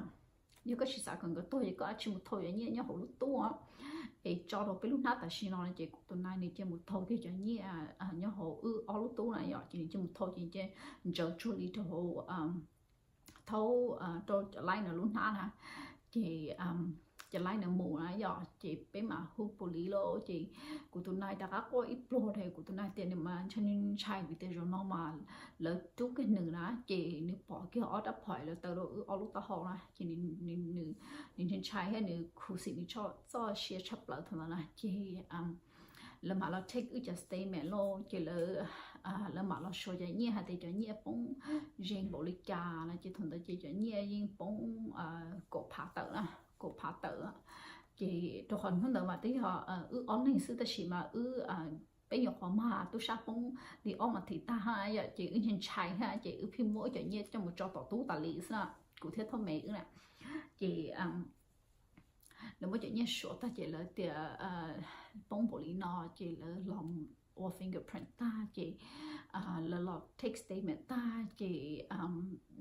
Yog koj tsis xav kom nkawd tuag ces koj tsis mus thau cov nyiaj nyob hauv lub tuaj es tso rau peb lub hnab tam sim no no. Ces kuv tus nai nws cia mus thau kiag cov nyiaj nyob hauv wb ob lub tub na, yog ces nws cia mus thau ces cia ntsaws tsuag li rau hauv, thaub rau cov laib no lub hnab na. Ces cov laib no mus na, yog ces peb mam hu police lauj. Ces kuv tus nai rov qab quaj ib pluag rau, kuv tus nai tias nws mas ntshai, ntshai vim tias zaum no mas lawv rub kiag nws na, ces nws pom kiag ob rab phom lawv taw rau wb ob lub taub hau na, ces nws ntshai ntshai thiab nws khuv xim nws txoj sia tshaj plaws thaum ntawd na. Ces lawv mam los take wb cov statement lauj, ces lawv, lawv mam los suav cov nyiaj hais tias cov nyiaj poob ze npaum li cas no. Ces thaum ntawd ces cov nyiaj yeej poob kaum phav tawm na, kaum phav tawm. Ces rau qhov hnub ntawd mas twb yog wb ob leeg xwb tab sis mas wb, peb nyuam qhuav mag tub sab poob li ob mas thim tag ha, yog ces wb ntshai ntshai ha ces wb pheej muab wb cov nyiaj coj mus tso tom tub tas li xwb na, kuv thiab Thauj Mev wb na. Ces lawv muab cov nyiaj suav tag ces lawv tias poob npaum li no, ces lawv los ua fingerprint tag ces lawv los take statement tag ces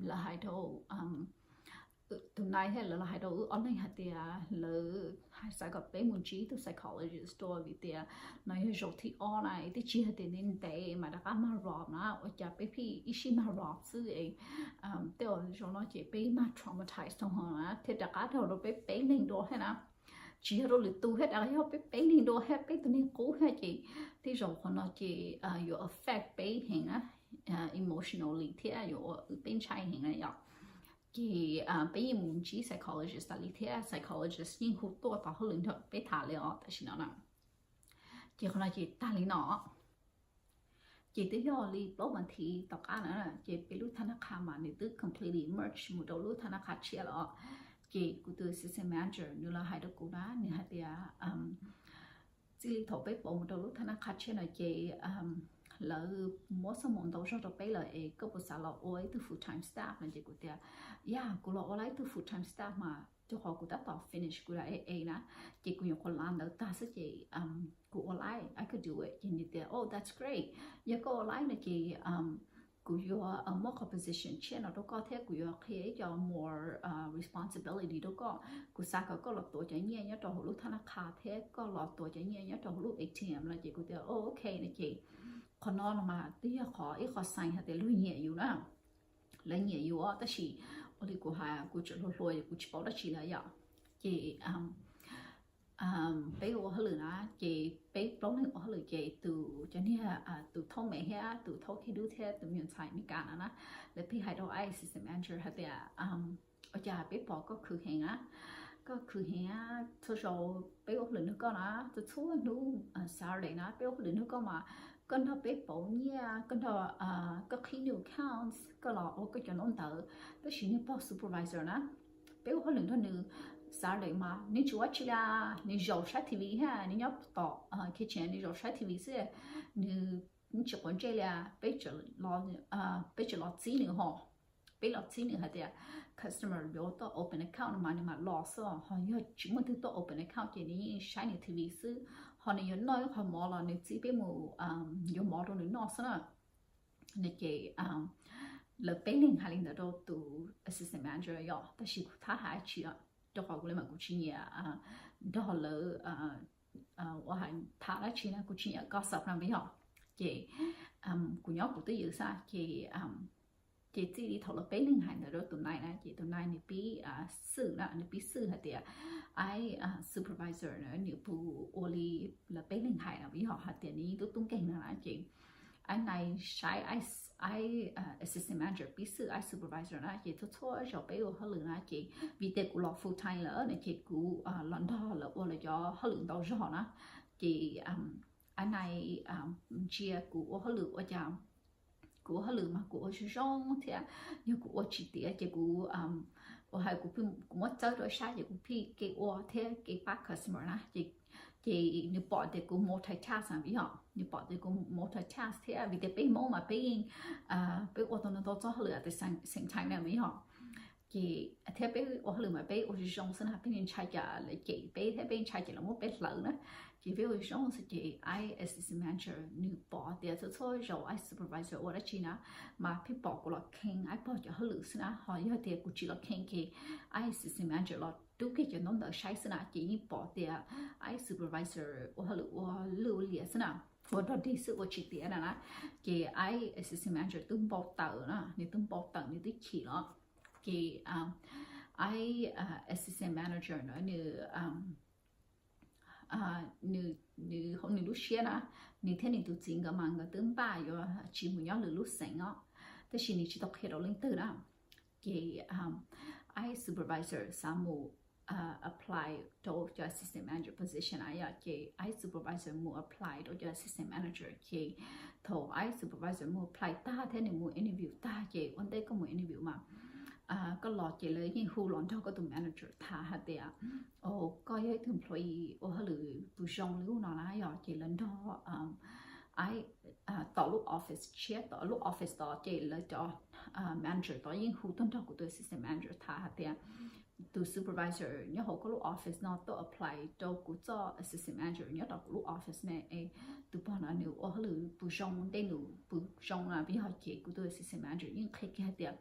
lawv hais rau, tus nai thiab lawv los hais rau wb ob leeg hais tias lawv hais xav kom peb mus ntsib tus psychologist dua vim tias no yog zaum thib ob na, twb tsis hais tias ntev ntev mas rov qab mag rob na, ua cas peb pheej ib sij mag rob xwb es tej zaum no ces peb mag traumatize tag na thiab rov qab raug rau peb peb leeg dua thiab na. Tsis yog rau lwm tus thiab, rov qab yog peb peb leeg dua thiab, peb tus neeg qub thiab ces tej zaum qhov no ces yuav affect peb heev na, emotionally thiab yuav ua wb peb ntshai heev na yom. Ces peb yeej mus ntsib psychologist tas li thiab psychologist yeej hu tuaj tau hauj lwm nrog peb tham li os tam sim no na. Ces qhov no ces tag li no. Ces twb yog li plaub vas thiv tom qab na, ces peb lub thab nab qha mas nws twb completely merge mus rau lub thab nab qha tshiab lawm. Ces kuv tus assistant manager nws los hais rau kuv na, nws hais tias txij li thaum peb pauv mus rau lub thab nab qha tshiab no ces lawv muab xab moos ntau zog rau peb lawm es koj puas xav los ua ib tug full time staff no ces kuv tias, yog kuv los ua lawm ib tug full time staff mas, rau qhov kuv tab tom finish kuv daim A A na, ces kuv nyuam qhuav lav ntawd tag xwb ces kuv ua lawm, I could do it. Ces nws tias, oh, that's great, yog koj ua lawm no ces kuv yuav muab qhov position tshiab no rau koj thiab kuv yuav qhia ib co more responsibility rau koj. Kuv xav kom koj los tuav cov nyiaj nyob rau hauv lub thab nab qha thiab koj los tuav cov nyiaj nyob rau hauv lub A T M no ces kuv tias, oh, ok no ces qhov no no mas twb yog qhov ib qho sign hais tias luag nyiam yus na, lawv nyiam yus os, tab sis ua li kuv hais kuv tseem hluas hluas kuv tsis paub dab tsi lawm yom. Ces peb ua hauj lwm na, ces peb plaub leeg ua hauj lwm ces tus cov niag tus thauj me thiab tus thauj khib dub thiab tus me nyuam ntxhais Meskas no na, lawv pheej hais rau assistant manager hais tias, ua cas peb pom koj khwv heev na, koj khwv heev, txhua zaus peb ua hauj lwm nrog koj na, txhua txhua hnub Saturday na peb ua hauj lwm nrog koj mas koj nrog peb pauv nyiaj, koj nrog, koj qhib new accounts, koj los ua koj cov ntaub ntawv, tab sis niag pog supervisor na, peb ua hauj lwm nrog nws Saturday mas nws tsis ua dab tsi li, nws zaum saib T V thiab nws nyob tom kitchen nws zaum saib T V xwb, nws tsis quav ntsej li. Peb, peb tseem los txib nws ho, peb los txib nws hais tias customer yuav tuaj open account no mas nws mam los xwb, ho yog tsis muaj twg tuaj open account ces nws yeej saib nws T V xwb, ho nws yuav noj ib qho mov los nws txib peb mus yuav mov rau nws noj xwb na. No ces lawv peb leeg hais li ntawd rau tus assistant manager yom, tab sis kuv thab hais dab tsi, rau qhov kuv li mas kuv tsis nyiam nrog lawv ua hais tham dab tsi na, kuv tsis nyiam gossip no yom. Ces kuv nyob kuv twj ywm xwb ces, ces txij li thaum lawv peb leeg hais ntawd rau tus nai na ces tus nai nws pib xwm na, nws pib xwm hais tias, ai, supervisor na nws puas ua li lawv peb leeg hais no yom, hais tias nws yeej tub tub nkeeg no na ces ai nai saib ai assistant manager pib xwm ai supervisor na ces txhua txhua zaus peb ua hauj lwm na ces vim tias kuv los full time lawm no ces kuv los nrog lawv ua lawv cov hauj lwm ntau zog na ces ai nai ntsia kuv ua hauj lwm ua cas kuv ua hauj lwm mas kuv ua zoo zoo thiab, yog kuv ua tsis tiav ces kuv ua hais kuv muab txawb rau sab ces kuv pheej ke ua thiab ke pab customer na ces, ces nws pom tias kuv multitask na yom, nws pom tias kuv multitask thiab vim tias peb Hmoob mas peb yeej, peb ua tau ntau txoj hauj lwm at the same time na yom. Ces thiab peb ua hauj lwm mas peb ua zoo zoo xwb na, peb ntshai cas lawv cem peb thiab peb ntshai ces lawv muab peb hlawv na. Ces peb ua zoo xwb ces ai assistant manager nws pom tias txhua txhua zaus ai supervisor ua dab tsi na mas pheej pom kuv los khee ai pog cov hauj lwm xwb na, ho yog tias kuv tsis los khee ces ai assistant manager los rub kiag cov ntaub ntawv saib xwb na ces yeej pom tias ai supervisor ua hauj lwm ua lwj ua liam xwb na, ua dog dig xwb ua tsis tiav na na. Ces ai assistant manager twb npau taws na, nws twb npau taws nws twb chim los. Ces ai assistant manager na nws, nws, nws hauv nws lub siab na, nws thiab nws tus txiv nkawd mas nkawd twb npaj yuav tsis mus nyob lwm lub xeev os, tab sis nws tsis tau qhia rau leej twg na. Ces ai supervisor xav mus apply rau cov assistant manager position na yom, ces ai supervisor mus apply rau cov assistant manager ces thaum ai supervisor mus apply tag thiab nws mus interview tag ces ua ntej koj mus interview mas koj los ces lawv yeej hu los nrog koj tus manager tham hais tias, o, koj yog ib tug employee ua hauj lwm puas zoo li ub no na yom, ces lawv nrog ai tom lub office tshiab, tom lub office tod ces lawv cov manager tod yeej hu tuaj nrog kuv tus assistant manager tham hais tias tus supervisor nyob hauv koj lub office no tuaj apply rau kuv txoj assistant manager nyob rau kuv lub office ne, es tus pog no nws ua hauj lwm puas zoo, tej num puas zoo na. Yog ces kuv tus assistant manager yeej qhia kiag hais tias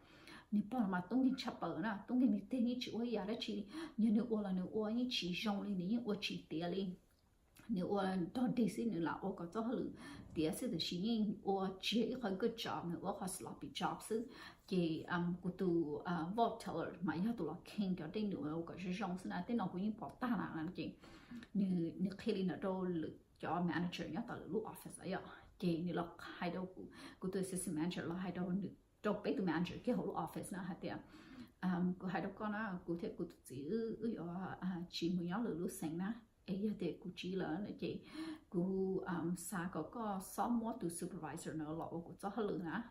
nws pog no mas tub nkeeg tshaj plaws na, tub nkeeg tiag tiag, yeej tsis ua ib yam dab tsi li. Yog nws ua los nws ua yeej tsis zoo li, nws yeej ua tsis tiav li. Nws ua dog dig xwb, nws lam ua kom txoj hauj lwm tiav xwb tab sis yeej ua tsis yog ib qho good job, nws ua qhov sloppy job xwb. Ces kuv tus vault teller mas yog tus los khee cov dej num ua kom zoo zoo xwb na, tej no kuv yeej pom tag na. Ces nws qhia li no rau lwm cov manager nyob tom lwm lub office yom, ces nws los hais rau kuv, kuv tus assistant manager los hais rau nws, rau peb tus manager kiag hauv lub office na hais tias, kuv hais rau koj na, kuv thiab kuv tus txiv wb yuav tsis mus nyob lwm lub xeev na, es yog tias kuv tsiv lawm no ces kuv xav kom koj txhob muab tus supervisor no los ua kuv txoj hauj lwm na.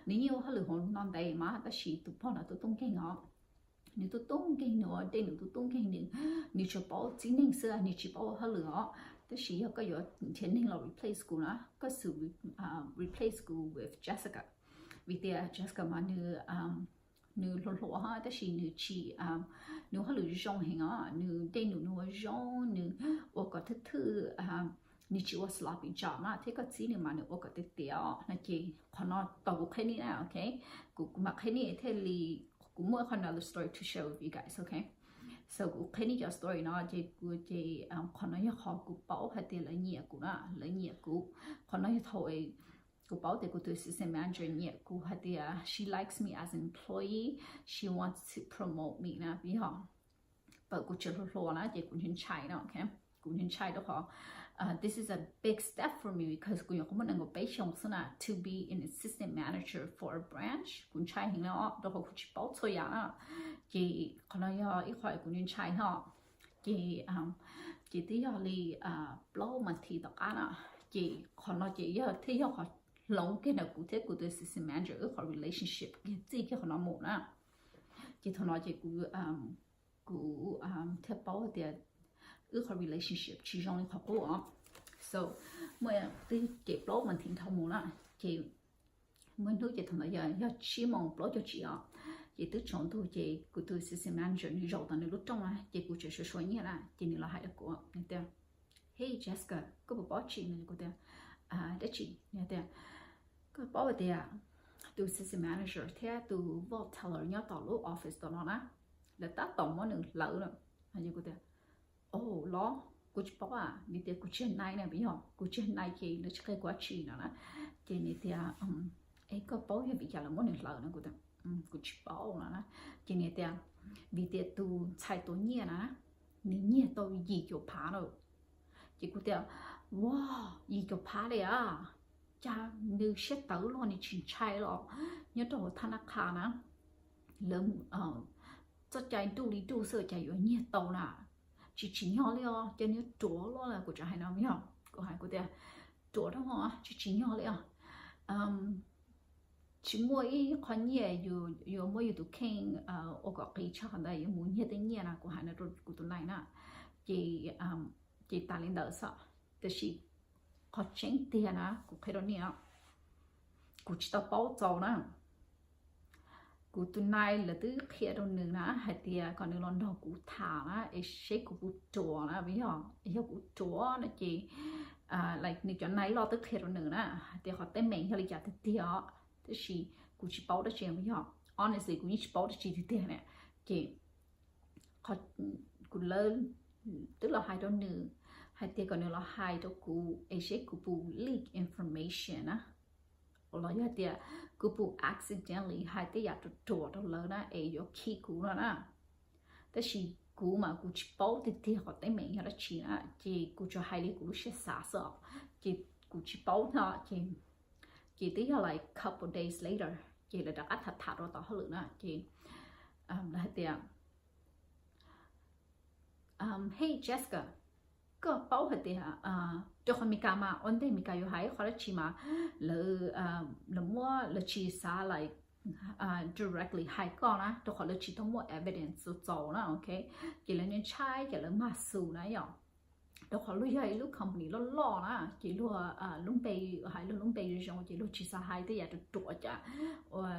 Nws yeej ua hauj lwm hauv no ntev mas tab sis tus pog no tub tub nkeeg os. Nws tub tub nkeeg, nws ua dej num tub tub nkeeg, nws, nws tsuas paub txib neeg xwb, nws tsis paub ua hauj lwm os. Tab sis yog koj yuav nrhiav neeg los replace kuv na, koj xub replace kuv with Jessica, vim tias Jessica mas nws nws hluas hluas hos tab sis nws tsis, nws hauj lwm zoo heev os, nws dej num nws ua zoo, nws ua kom thwj thwj, nws tsis ua sloppy job na, thiab koj txib nws mas nws ua kom tiav tiav no ces qhov no tau kuv qhia nej na, ok. Kuv kuv mam qhia nej thiaj li, kuv muaj qhov another story to share with you guys, ok. So kuv qhia nej cov story no ces kuv ces qhov no yog qhov kuv paub hais tias lawv nyiam kuv na, lawv nyiam kuv. Qhov no yog thaum kuv paub tias kuv tus assistant manager nyiam kuv hais tias she likes me as an employee, she wants to promote me na, vim yog pawm kuv tseem hluas hluas na ces kuv ntshai ntshai no, ok. Kuv ntshai ntshai rau qhov this is a big step for me because kuv nyuam qhuav muaj nees nkaum peb xyoos xwb na, to be an assistant manager for a branch, kuv ntshai heev no rau qhov kuv tsis paub txhua yam na. Ces qhov no yog ib qho kuv ntshai no. Ces ces twb yog li plaub mas thiv tom qab na, ces qhov no ces yog thiaj yog qhov hloov kiag ntawm kuv thiab kuv tus assistant manager wb qhov relationship kiag txij kiag qhov no mus na. Ces thaum no ces kuv kuv thiaj paub tias wb qhov relationship tsis zoo li qhov qub os. So muaj twb ces plaub mas thiv dhau mus na, ces muaj hnub ces thaum ntawd yog yog tsib moos plaub caug tsib os, ces twb tsaus ntuj ces kuv tus assistant manager nws zaum tom nws lub rooj na, ces kuv tseem suav suav nyiaj na, ces nws los hais rau kuv nws tias, hey Jessica, koj puas paub tsi? Kuv tias, dab tsi? Nws tias, koj paub tias tus assistant manager thiab tus vault teller nyob tom lub office tom no na, lawv tab tom muab nws hlawv lawm. Kuv tias, o los kuv tsis paub a, vim tias kuv tsis nai na, vim yog kuv tsis nai ces lawv tsis qhia kuv dab tsi no na. Ces nws tias, es koj paub yog vim cas lawv muab nws hlawv no? Kuv tias, kuv tsis paub no na. Ces nws tias, vim tias tus ntxhais tuav nyiaj na, nws nyiag tau yim caum phav lawm. Ces kuv tias, wow, yim caum phav li a, cas nws siab tawv los nws tsis ntshai los? Nyob rau hauv thab nab qha na, lawv txoj cai ntuj li ntuj xwb cas yuav nyiag tau na, tsis tsim nyog li os, ces nws ruam los. Kuv tseem hais no yog kuv hais kuv tias, ruam rau tsis tsim nyog li os. Tsis muaj ib qho nyiaj yuav muab yus tus kheej ua kom qis tshaj qhov ntawd yuav mus nyiag tej nyiaj na, kuv hais no rau kuv tus nai na. Ces ces tas li ntawd xwb. Tab sis qhov tseeb tiag na kuv qhia rau nej, kuv tsis tau paub txaus na. Kuv tus nai lawv twb qhia rau nws na hais tias kom nws los nrog kuv tham na es seb kuv puas ruam na, vim yog yog kuv ruam no ces nws cov nai loj twb qhia rau nws na hais tias qhov teeb meem yog li cas tiag tiag. Tab sis kuv tsis paub dab tsi, vim yog honestly kuv yeej tsis paub dab tsi tiag tiag na. Ces kuv lawv twb los hais rau nws hais tias kom nws los hais rau kuv es seb kuv puas leak information na, los yog tias kuv puas accidentally hais tej yam ruam ruam rau lawv na es yuav khi kuv no na. Tab sis kuv mas kuv tsis paub tiag tiag qhov teeb meem yog dab tsi na, ces kuv tsuas hais li kuv lub siab xav xwb os. Ces kuv tsis paub no ces ces twb yog like couple days later ces lawv rov qab tham tham rau tom hauj lwm na ces lawv hais tias, hey Jessica, koj paub hais tias rau qhov Meskas mas ua ntej Meskas yuav hais qhov dab tsi mas lawv lawv muab lawv tsis xav like directly hais koj na rau qhov lawv tsis tau muaj evidence txaus txaus na, ok. Ces lawv ntshai ces lawv mag xus na yom. Rau qhov luag yog ib lub company loj loj na ces luag lub npe, hais luag lub npe zoo ces luag tsis xav hais tej yam ruam ruam cas ua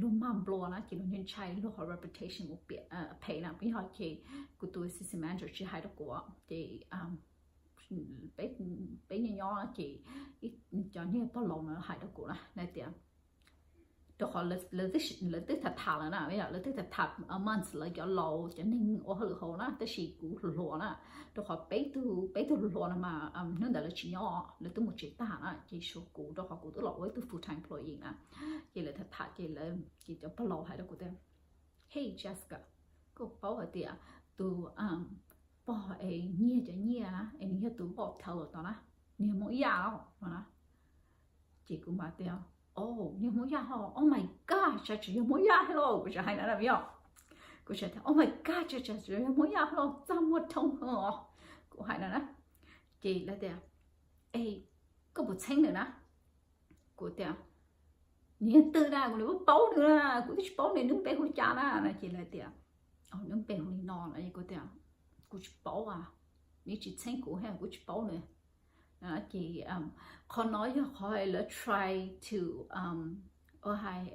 luag mag nplua na ces luag ntshai luag qhov reputation mus phem na. Vim yog ces kuv tus assistant manager tsis hais rau kuv ces peb nyob nyob ces cov niag pog laus no hais rau kuv na hais tias rau qhov lawv twb tham tham lawm na, lawv twb tham tham months lawv cov laus cov neeg ua hauj lwm hauv na, tab sis kuv hluas hluas na. Rau qhov peb tug peb tug hluas hluas no mas hnub ntawd lawv tsis nyob, lawv twb mus tsev tag na ces tshuav kuv rau qhov kuv twb los ua ib tug full time employee na. Ces lawv tham tham ces lawv ces cov pog laus hais rau kuv tias, hey Jessica, koj paub hais tias tus pog es nyiag cov nyiaj na es nws yog tus vault teller tod na, nws yog Hmoob Yaj los no na. Ces kuv mas tias, o, nws yog Hmoob Yaj hlo? Oh my god, cas tseem yog Hmoob Yaj hlo? Kuv tseem hais na, yog kuv tseem tias, oh my god, cas tseem yog Hmoob Yaj hlo, txaj muag dhau os. Kuv hais no na. Ces lawv tias, e, koj puas txheeb nws na? Kuv tias, nws yog twg na, kuv nws paub nws na, kuv twb tsis paub nws lub npe hu li cas na no. Ces lawv tias, lub npe hu li no no. Kuv tias, kuv tsis paub a. nws tsis txheeb kuv thiab kuv tsis paub nws. Ces qhov no yog qhov lawv try to, ua hais,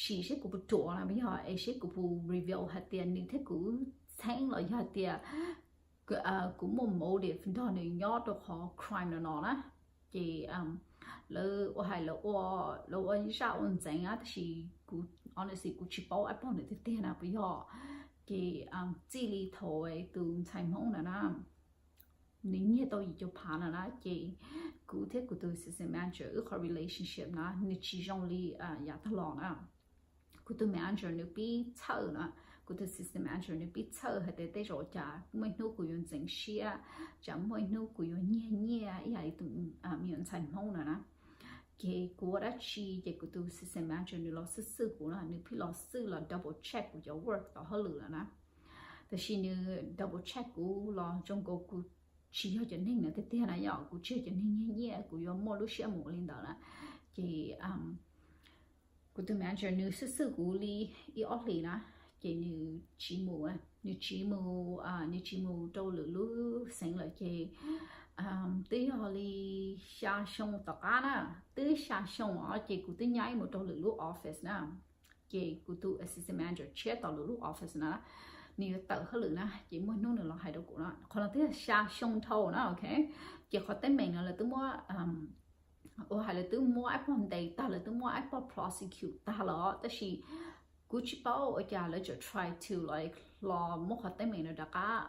sim seb kuv puas ruam los yog es seb kuv puas reveal hais tias nws thiab kuv txheeb los yog hais tias kuv muaj motive nrog nws nyob rau qhov crime no no na. Ces lawv ua hais lawv ua, lawv ua zaj ua ntxeev na, tab sis kuv honestly kuv tsis paub ib pog nws tiag tiag na puas yog. Ces txij li thaum tus ntxhais Hmoob na na, nws nyiag tau yim caum phav na na, ces kuv thiab kuv tus assistant manager wb qhov relationship na nws tsis zoo li yav tag los na. Kuv tus manager nws pib txhawj na, kuv tus assistant manager nws pib txhawj hais tias tej zaum cas muaj ib hnub kuv yuav ntxeev siab, tsam muaj ib hnub kuv yuav nyiag nyiaj ib yam li tus me nyuam ntxhais Hmoob na na. Ces kuv ua dab tsi ces kuv tus assistant manager nws los xwb xwb kuv na, nws pheej los xwb los double check kuv cov work tau hauj lwm lawm na. Tab sis nws double check kuv los zoo nkaus kuv tsis yog cov neeg no tiag tiag na yom, kuv tsis yog cov neeg nyiag nyiaj kuv yuav muaj lub siab mus ua li ntawd na. Ces kuv tus manager nws xwb xwb kuv li ib ob hlis na, ces nws tsis mus, nws tsis mus, nws tsis mus rau lwm lub xeev lawm ces twb yog li xya xyoo tom qab na, twb xya xyoo os ces kuv twb nyaib mus rau lwm lub office na. Ces kuv tus assistant manager tshiab tom lwm lub office na, nws yuav tawm hauj lwm na, ces muaj hnub nws los hais rau kuv na, qhov no twb yog xya xyoo dhau na, ok. Ces qhov teeb meem no lawv twb muab, ua hais lawv twb muab ib pog ntes tag, lawv twb muab ib pog prosecute tag lawm, tab sis kuv tsis paub ua cas lawv tseem try to like los muab qhov teeb meem no rov qab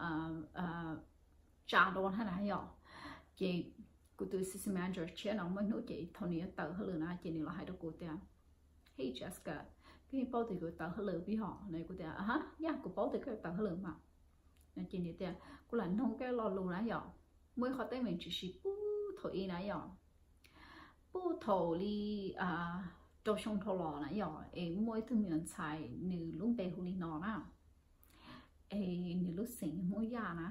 tsa rau na yom. Ces kuv tus assistant manager tshiab no muaj hnub ces thaum nws yuav tawm hauj lwm na ces nws los hais rau kuv tias, Hey Jessica, koj yeej paub tias kuv tawm hauj lwm puas yog? No kuv tias, Yog, kuv paub tias koj tawm hauj lwm mas. Ces nws tias, Kuv lam noog koj lo lus na yom, muaj ib qhov teeb meem tshwm sim puag thaum ub na yom, puag thaum li rau xyoo dhau los na yom, es muaj ib tug me nyuam ntxhais nws lub npe hu li no na, es nws lub xeem Hmoob Yaj na,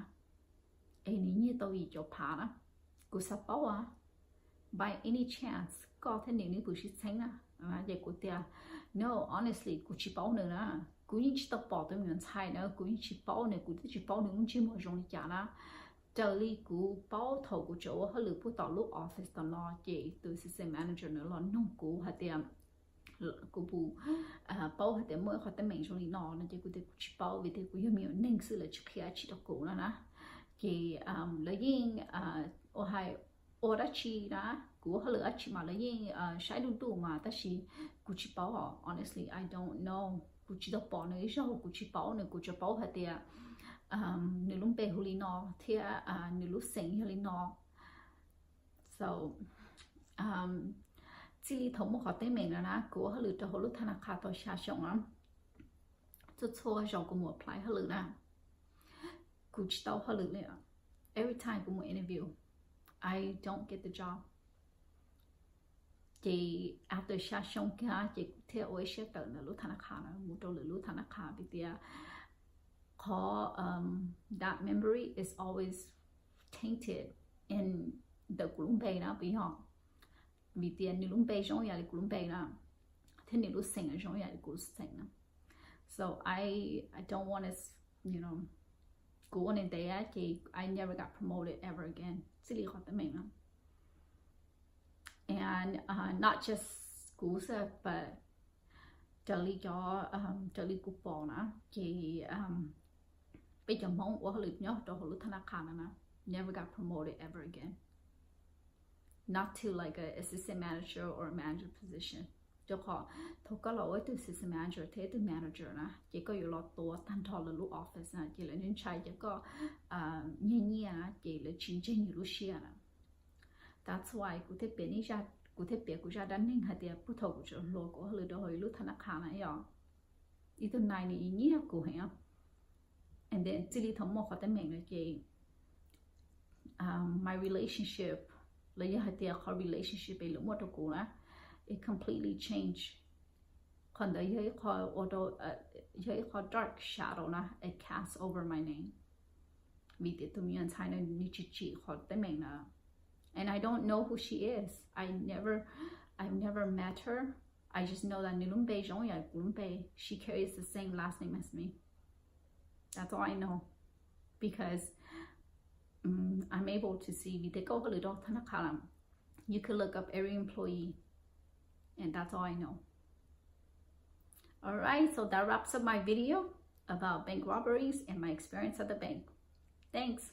es nws nyiag tau yim caum phav na. Kuv xav paub as, by any chance koj thiab nws nej puas sib txheeb na? Ces kuv tias, No, honestly kuv tsis paub nws na, kuv yeej tsis tau pom tus me nyuam ntxhais na, kuv yeej tsis paub nws, kuv twb tsis paub nws lub ntsej muag zoo li cas na. Raws li kuv paub thaum kuv tseem ua hauj lwm puag tom lub office tom no ces tus assistant manager nws los noog kuv hais tias kuv puas paub hais tias muaj ib qhov teeb meem zoo li no no ces kuv tias kuv tsis paub vim tias kuv yog me nyuam neeg xwb, lawv tsis qhia dab tsi rau kuv no na. Ces lawv yeej ua hais ua dab tsi na, kuv ua hauj lwm dab tsi mas lawv yeej saib du du mas tab sis kuv tsis paub os, honestly I don't know, kuv tsis tau pom nws ib zaug, kuv tsis paub nws, kuv tsuas paub hais tias nws lub npe hu li no thiab nws lub xeem yog li no. So txij li thaum muaj qhov teeb meem no na kuv ua hauj lwm rau hauv lub thab nab qha tau xya xyoo na, txhua txhua zaus kuv mus apply hauj lwm na kuv tsis tau hauj lwm li. Every time kuv mus interview I don't get the job. Ces after xya xyoo kiag ces kuv thiaj ua ib siab tawm ntawm lub thab nab qha na mus rau lwm lub thab nab qha vim tias qhov that memory is always tainted in ntawm kuv lub npe na puas yog? Vim tias nws lub npe zoo yam li kuv lub npe na, thiab nws lub xeem zoo yam li kuv lub xeem na. So I I don't want to, you know, kuv ua ntev ntev ces I never got promoted ever again txij li qhov teeb meem no. And not just kuv xwb but raws li cov, raws li kuv pom na ces peb cov Hmoob ua hauj lwm nyob rau hauv lub thab nab qha no na never got promoted ever again, not to like a assistant manager or a manager position. Rau qhov thaum koj los ua ib tug assistant manager thiab ib tug manager na ces koj yuav los tuav tag nrho lawv lub office na ces lawv ntshai ces koj nyiag nyiaj na ces lawv tsis ntseeg yus lub siab na. That's why kuv thiaj piav, kuv thiaj piav kuv zaj dab neeg hais tias puag thaum kuv tseem hluas kuv ua hauj lwm rau hauv ib lub thab nab qha na yom, ib tug nai nws nyiag kuv heev. And then txij li thaum muaj qhov teeb meem no ces my relationship los yog hais tias qhov relationship es lawv muaj rau kuv na it completely change. Qhov ntawd yog ib qho ua rau, yog ib qho dark shadow na it cast over my name. Vim tias tus me nyuam ntxhais no nws tsis tsim qhov teeb meem na. And I don't know who she is. I never, I've never met her. I just know that nws lub npe zoo yam kuv lub npe. She carries the same last name as me. That's all I know. Because mm, I'm able to see, vim tias koj ua hauj lwm rau thab naj qha lawm, you could look up every employee, and that's all I know. All right, so that wraps up my video about bank robberies and my experience at the bank. Thanks.